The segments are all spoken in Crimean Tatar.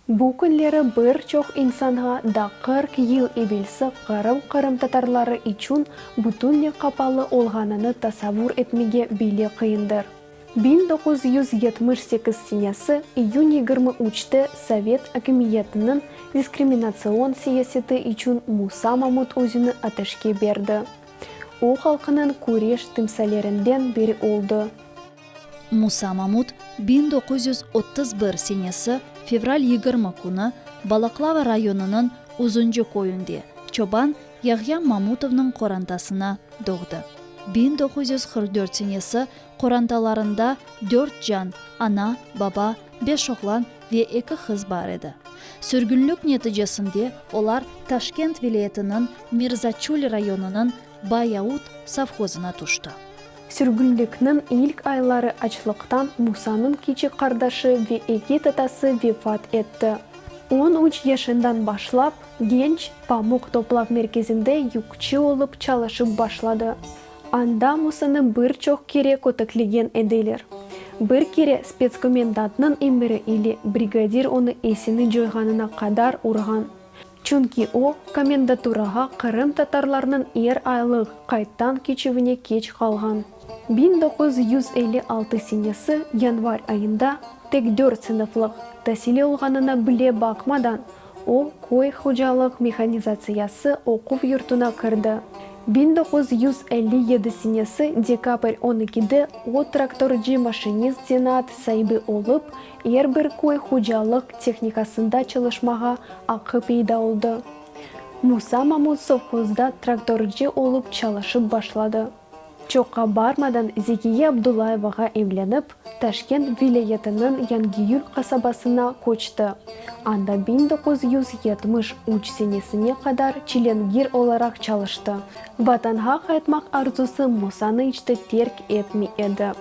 Bu künleri bir çoq insanğa da 40 yıl evelsi Qırım qırımtatarları içün bütünle qapalı olğanını tasavvur etmege bile qıyındır. 1978 senesi iyün 23-te sovet akimiyetiniñ diskriminatsion siyaseti içün Musa Mamut özüni ateşke berdi. O halqınıñ küreş timsallerinden biri oldı. Musa Mamut 1931 senesi fevral 20 künü Balaqlava rayonınıñ Uzuncı köyünde çoban Yahya Mamutovnıñ qorantasına doğdı. 1944 senesi qorantalarında dört can, ana, baba, beş oğlan ve eki qız bar edi. Sürgünlik neticesinde olar Taşkent vilâyetiniñ Mirzaçül rayonınıñ Bayaut sovhozına tüşti. Sürgünlikniñ ilk ayları açlıqtan Musanıñ kiçik qardaşı ve eki tatası vefat etti. 13 yaşından başlap, genç pamuq toplav merkezinde yükçi olıp çalışıp başladı. Anda Musanı bir çoq kere köteklegen ediler. Bir kere spetskomendantnıñ emiri ile brigadir onı esini coyğanına qadar urğan. Çünki o, komendaturağa qırımtatarlarnıñ er aylıq qaydtan keçüvine keç qalğan. 1956 senesi yanvar ayında tek dört sınıflıq tasili olğanına bile baqmadan, o, köy hocalıq mehanizatsiyası oquv yurtuna kirdi. 1957 senesi dekabr on ekide o, traktorcı-maşinist zenaat saibi olıp, Er bir köy hocalıq tehnikasında çalışmağa aqqı peyda oldı. Musa Mamut sovhozda traktorcı olıp çalışıp başladı. Çoqqa barmadan Zekiye Abdullayevağa evlenip, Taşkent vilâyetiniñ Yangiyül qasabasına köçti, anda 1973 senesine qadar çilengir olaraq çalıştı. Vatanğa qaytmaq arzusı Musanı iç te terk etmey edi.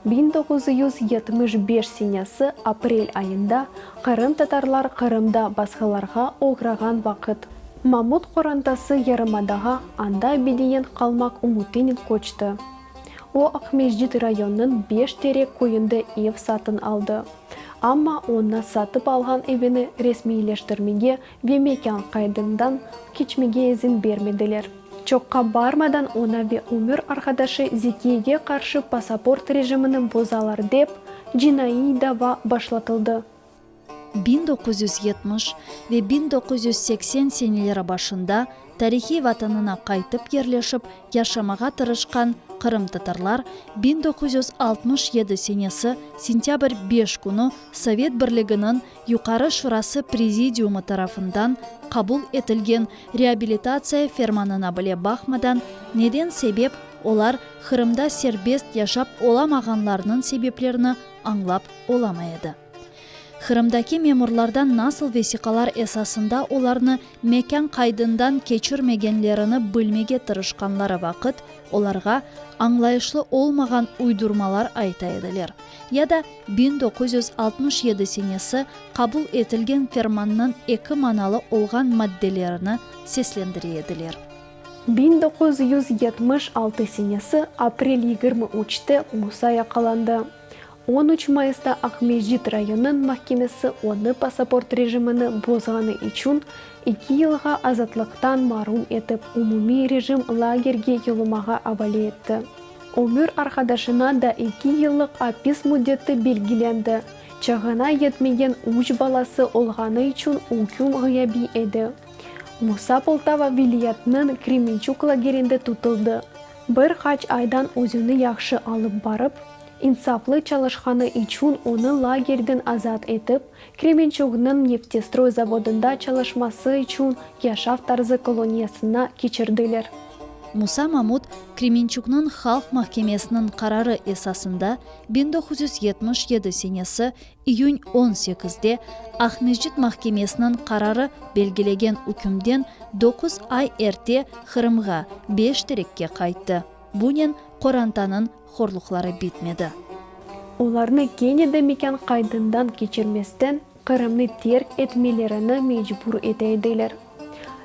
1975 senesi aprel ayında qırımtatarlar Qırımda basqılarğa oğrağan vaqıt, Mamut qorantası yarımadağa anda ebediyen qalmaq ümütinen köçti. O, Aqmescit rayonınıñ Beş Terek köyünde ev satın aldı. Amma onı satıp alğan evini resmiyleştirmege ve mekân qaydından keçmege izin bermediler. Çoqqa barmadan oña ve ömür arqadaşı Zekiyege qarşı pasaport rejimini bozalar dep, cinaiy dava başlatıldı. 1970 ve 1980 seneleri başında tarihiy vatanına qaytıp yerleşip yaşamağa tırışqan qırımtatarlar 1967 senesi sentâbr 5 künü Sovet Birliginiñ Yuqarı Şurası Prezidiumı tarafından qabul etilgen reabilitatsiya fermanına bile baqmadan, neden sebep olar Qırımda serbest yaşap olamağanlarınıñ sebeplerini añlap olamay edi. Qırımdaki memurlardan nasıl vesiqalar esasında olarnı mekân qaydından keçirmegenlerini bilmege tırışqanları vaqıt, olarğa añlayışlı olmağan uydurmalar ayta ediler ya da 1967 senesi qabul etilgen fermannıñ eki manalı olğan maddelerini seslendire ediler. 1976 senesi aprel 23-te Musa yaqalandı. 13 mayısta Aqmescit rayonıñ mahkemesi onı pasaport rejimini bozğanı içün eki yılğa azatlıqtan marum etip, umumiy rejim lagerge yollamağa avale etti. Ömür arqadaşına da eki yıllıq apis müddeti belgilendi, çağına yetmegen üç balası olğanı içün üküm ğıyabiy edi. Musa Poltava vilâyetiniñ Kremençug lagerinde tutuldı. Bir qaç aydan özüni yahşı alıp barıp, insaflı çalışqanı içün onı lagerden azat etip, Kremençugnıñ Neftestroy zavodında çalışması içün yaşav tarzı koloniyasına keçirdiler. Musa Mamut Kremençugnıñ Halq mahkemesiniñ qararı esasında 1977 senesi iyün 18-de Aqmescit mahkemesiniñ qararı belgilegen ükümden doquz ay erte Qırımğa, Beş Terekke qayttı. Bunen qorantanıñ horluqları bitmedi. Olarnı kene de mekân qaydından keçirmesten Qırımnı terk etmelerini mecbur ete ediler.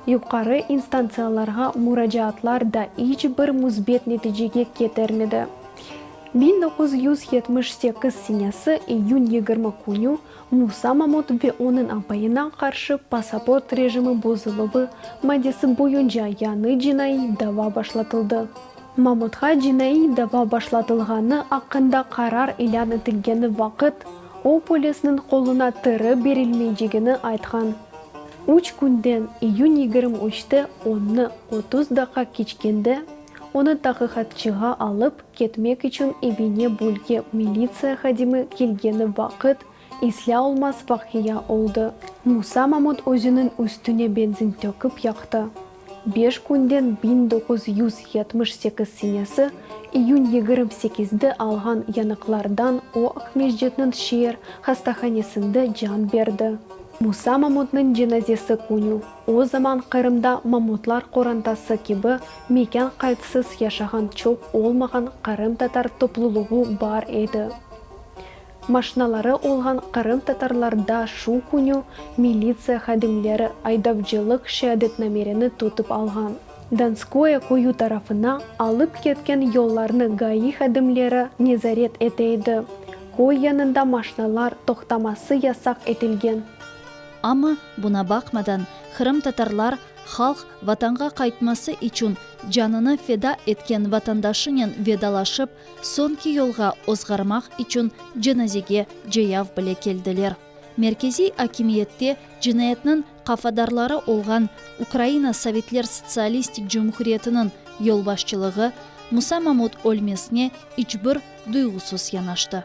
Yuqarı instantsiyalarğa muracaatlar da iç bir müsbet neticege ketirmedi. 1978 senesi iyün 20 künü Musa Mamut ve onıñ apayına qarşı pasaport rejimi bozuluvı maddesi boyunca yañı cinaiy dava başlatıldı. Mamutqa cinaiy dava başlatılğanı aqqında qarar ilân etilgeni vaqıt, o, polisniñ qoluna tiri berilmeycegini aytqan. Üç künden, iyün 23-te onnı 30 daqqa keçkende, onı taqiqatçığa alıp ketmek içün evine bölge militsiya hadimi kelgeni vaqıt islâ olmaz vaqia oldı. Musa Mamut özüniñ üstüne benzin töküp yaqtı. Beş künden 1978 senesi iyün 28-de alğan yanıqlardan o Aqmescitniñ şeer hastahanesinde can berdi. Musa Mamutnıñ cenazesi künü, o zaman Qırımda Mamutlar qorantası kibi mekân qaydsız yaşağan çoq olmağan qırımtatar toplulığı bar edi. Maşnaları olğan qırımtatarlarda şu künü militsiya hadimleri aydavcılıq şeadetnamerini tutıp alğan. Donskoye köyü tarafına alıp ketken yollarnı GAİ hadimleri nezaret ete edi. Köy yanında maşnalar toqtaması yasaq etilgen. Amma, buna baqmadan, qırımtatarlar halq Vatanğa qaytması içün canını feda etken vatandaşınen vedalaşıp, soñki yolğa ozğarmaq içün cenazege ceyav bile keldiler. Merkeziy akimiyette cinayetniñ qafadarları olğan Ukraina Sovetler Sotsialistik Cumhuriyetiniñ yolbaşçılığı Musa Mamut ölmesine iç bir duyğusız yanaştı.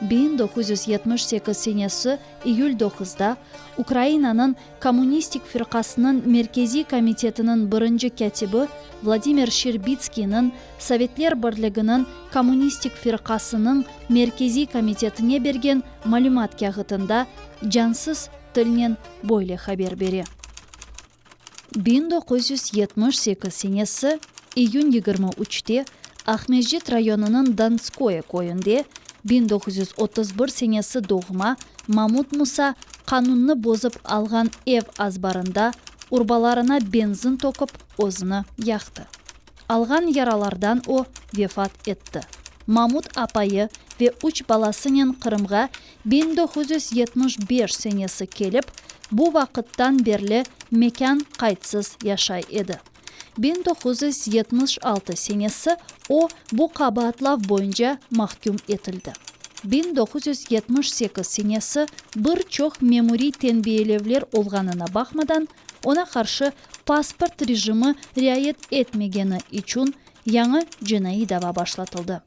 1978 senesi iyül doquzda Ukrainanıñ Kommunistik firqasınıñ Merkeziy Komitetiniñ birinci kâtibi Vladimir Şerbitskiyniñ Sovetler Birliginiñ Kommunistik firqasınıñ Merkeziy Komitetine bergen malümat kâğıtında cansız tilnen böyle haber bere. 1978 senesi iyün 23-te Aqmescit rayonınıñ Donskoye köyünde 1931 senesi doğma Mamut Musa qanunnı bozıp alğan ev azbarında urbalarına benzin töküp özüni yaqtı. Alğan yaralardan o, vefat etti. Mamut apayı ve üç balasınen Qırımğa 1975 senesi kelip, bu vaqıttan berli mekân qaytsız yaşay edi. 1976 senesi o, bu qabaatlav boyunca mahküm etildi. 1978 senesi bir çoq memuriy tenbiyelevler olğanına baqmadan, oña qarşı pasport rejimi riayet etmegeni içün yañı cinaiy dava başlatıldı.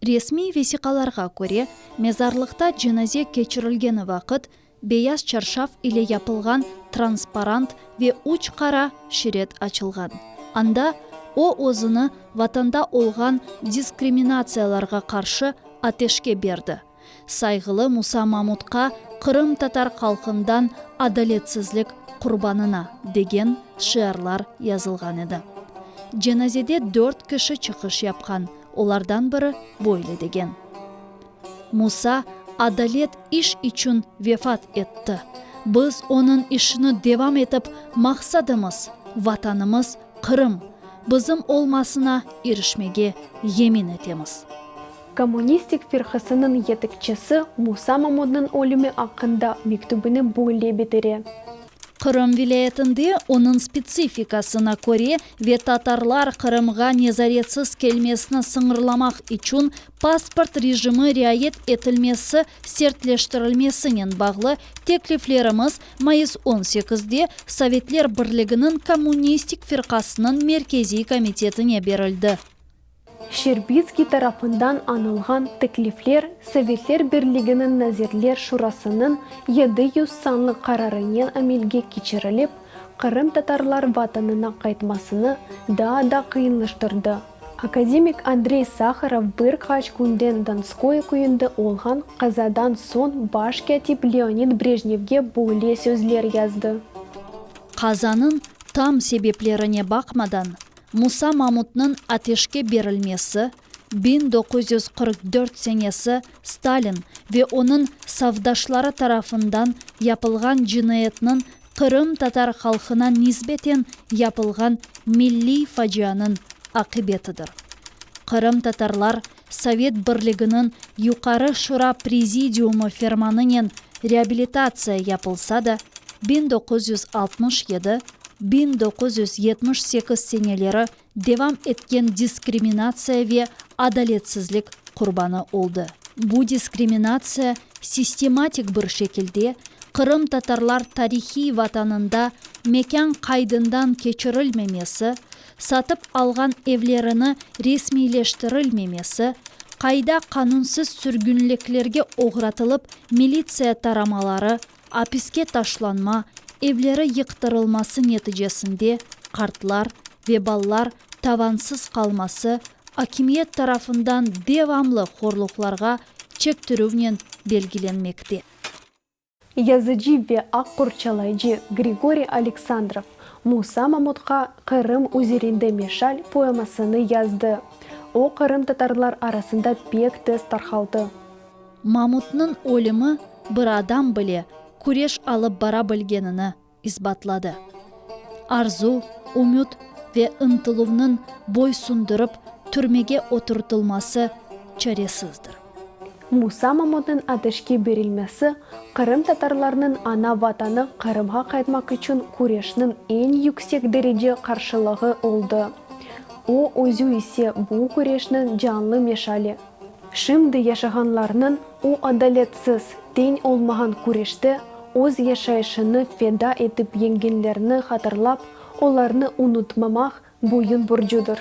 Resmiy vesiqalarğa köre, mezarlıqta cenaze keçirilgeni vaqıt beyaz çarşaf ile yapılğan transparant ve üç qara şiret açılğan. Anda o özüni Vatanda olğan diskriminatsiyalarğa qarşı ateşke berdi. Sayğılı Musa Mamutqa qırımtatar halqından adaletsizlik qurbanına degen şiarlar yazılğan edi. Cenazede dört kişi çıqış yapqan, olardan biri böyle degen, Musa adalet iş içün vefat etti. Biz onıñ işini devam etip, maqsadımız, Vatanımız Qırım, bizim olmasına irişmege yemin etemiz. Kommunistik firqasınıñ yetekçisi Musa Mamutnıñ ölümi aqqında mektübini böyle bitire. Qırım vilâyetinde onıñ spetsifikasına köre ve tatarlar Qırımğa nezaretsiz kelmesini sıñırlamaq içün pasport rejimi riayet etilmesi sertleştirilmesinen bağlı tekliflerimiz mayıs on sekizde Sovetler Birliginiñ Kommunistik firqasınıñ Merkeziy Komitetine berildi. Şerbitskiy tarafından añılğan teklifler Sovetler Birliginiñ Nazirler Şurasınıñ 700 sanlı qararınen amelge keçirilip, qırımtatarlar Vatanına qaytmasını daa da qıyınlaştırdı. Akademik Andrey Saharov bir qaç künden Donskoye köyünde olğan qazadan soñ baş kâtip Leonid Brejnevge böyle sözler yazdı. Qazanıñ tam sebeplerine baqmadan, Musa Mamutnıñ ateşke berilmesi, 1944 senesi Stalin ve onıñ safdaşları tarafından yapılğan cinayetniñ qırımtatar halqına nisbeten yapılğan milliy facianıñ aqibetidir. Qırımtatarlar. Sovet Birliginiñ Yuqarı Şura Prezidiumı fermanınen reabilitatsiya yapılsa da, 1967, 1978 seneleri devam etken diskriminatsiya ve adaletsizlik qurbanı oldı. Bu diskriminatsiya sistematik bir şekilde qırımtatarlar tarihiy vatanında mekân qaydından keçirilmemesi, satıp alğan evlerini resmiyleştirilmemesi, qayda qanunsız sürgünliklerge oğratılıp militsiya taramaları, apiske taşlanma, evleri yıqtırılması neticesinde qartlar ve ballar tavansız qalması, akimiyet tarafından devamlı horluqlarğa çektirüvnen belgilenmekte. Yazıcı ve aq qorçalayıcı Grigoriy Aleksandrov Musa Mamutqa Qırım üzerinde meşal poemasını yazdı. O, qırımtatarlar arasında pek tez tarqaldı. Mamutnıñ ölümi bir adam bile küreş alıp bara bilgenini isbatladı. Arzu, ümüt ve ıntıluvnıñ boysundırıp türmege oturtılması çaresizdir. Musa Mamutnıñ ateşke berilmesi qırımtatarlarnıñ ana vatanı Qırımğa qaytmaq içün küreşniñ eñ yüksek derece qarşılığı oldı. O özü ise bu küreşniñ canlı meşali. Şimdi yaşağanlarnıñ o adaletsiz, teñ olmağan küreşte öz yaşayışını feda etip yeñgenlerini hatırlap, olarnı unutmamaq boyun borcudır.